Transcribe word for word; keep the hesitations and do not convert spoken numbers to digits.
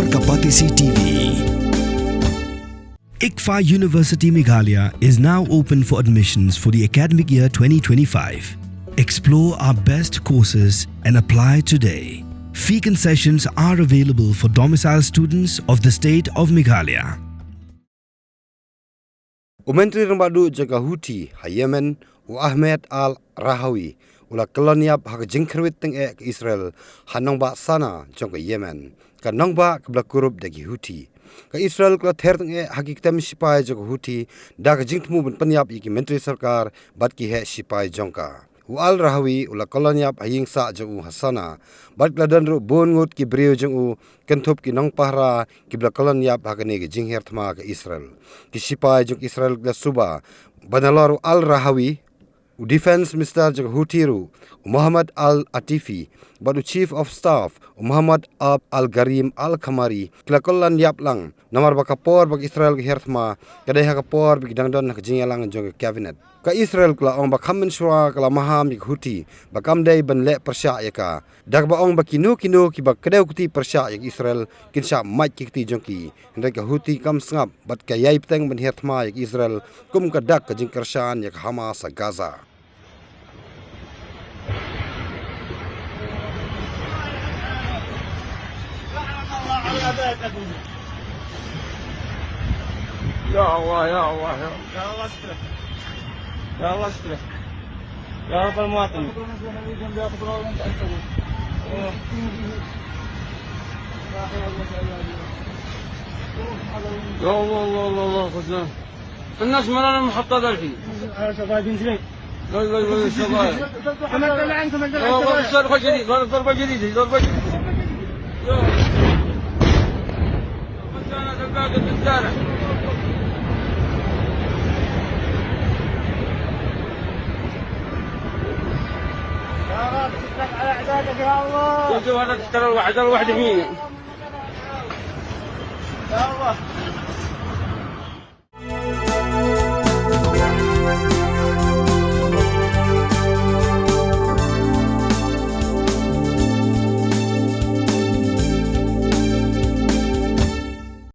Kapatisi T V. ICFAI University Meghalaya is now open for admissions for the academic year twenty twenty-five. Explore our best courses and apply today. Fee concessions are available for domicile students of the state of Meghalaya. U Myntri Rangbah Duh jong ka Houthi ha Yemen, u Ahmed Al Rahawi, u la kyllon ïap ha ka jingkhyrwit tyngeh ka Israel ha nongbah Sanaa jong ka Yemen, ka nongbah kaba la kurup da ki Houthi. Ka Israel ka la ther tyngeh ha ki ktem shipai jong ka Houthi da ka jingthmu ban pynïap ïa ki myntri sorkar bad ki heh shipai jong ka. U Al Rahawi u la kyllon ïap ha ïing sah jong u ha Sanaa, bad ka la don ruh bun ngut ki briew jong u, kynthup ki nongpahara kiba la kyllon ïap ha kane ka jinghiar thma ka Israel. Ki shipai jong Israel ki la suba ba nalor u Al Rahawi, u Defence Minister jong ka Houthi ruh, u Mohammad Al Atifi, bad u Chief of Staff, u Mohammad Ab Al Garim Al Khamari, ki la kyllon ïap lang, namar ba ka por ba ka Israel ka hiar thma ka dei ha ka por ba ki dang don ha ka jingïalang jong ka Cabinet. Ka Israel ka la ong ba kham mynshuwa ka la maham ïa ka Houthi ba kam dei ban leh pyrshah ïa ka, da kaba ong ba kino kino kiba kdew kti pyrshah ïa ka Israel kin shah mait ki kti jong ki. Hynrei ka Houthi kam sngap bad ka ïai bteng ban hiar thma ïa ka Israel, kum ka dak ka jingkyrshan ïa ka Hamas ha Gaza. يا الله، يا الله، يا الله. يا الله استر. يا الله استر. يا رب المواطن. يا الله، الله، الله، الله، خزان. الناس مرة المحطة ذا الحين. على شباب بن زيد. لا، لا، لا، شباب. كمان طلع عنكم، طلع لا، عنكم. لا، ضربة جديدة، ضربة جديدة، ضربة جديدة. لا. خزانة الباقي في الشارع. يا رب، تسلم على عبادك يا الله. يا جماعة، ترى الواحد، الواحد هنا. يا الله.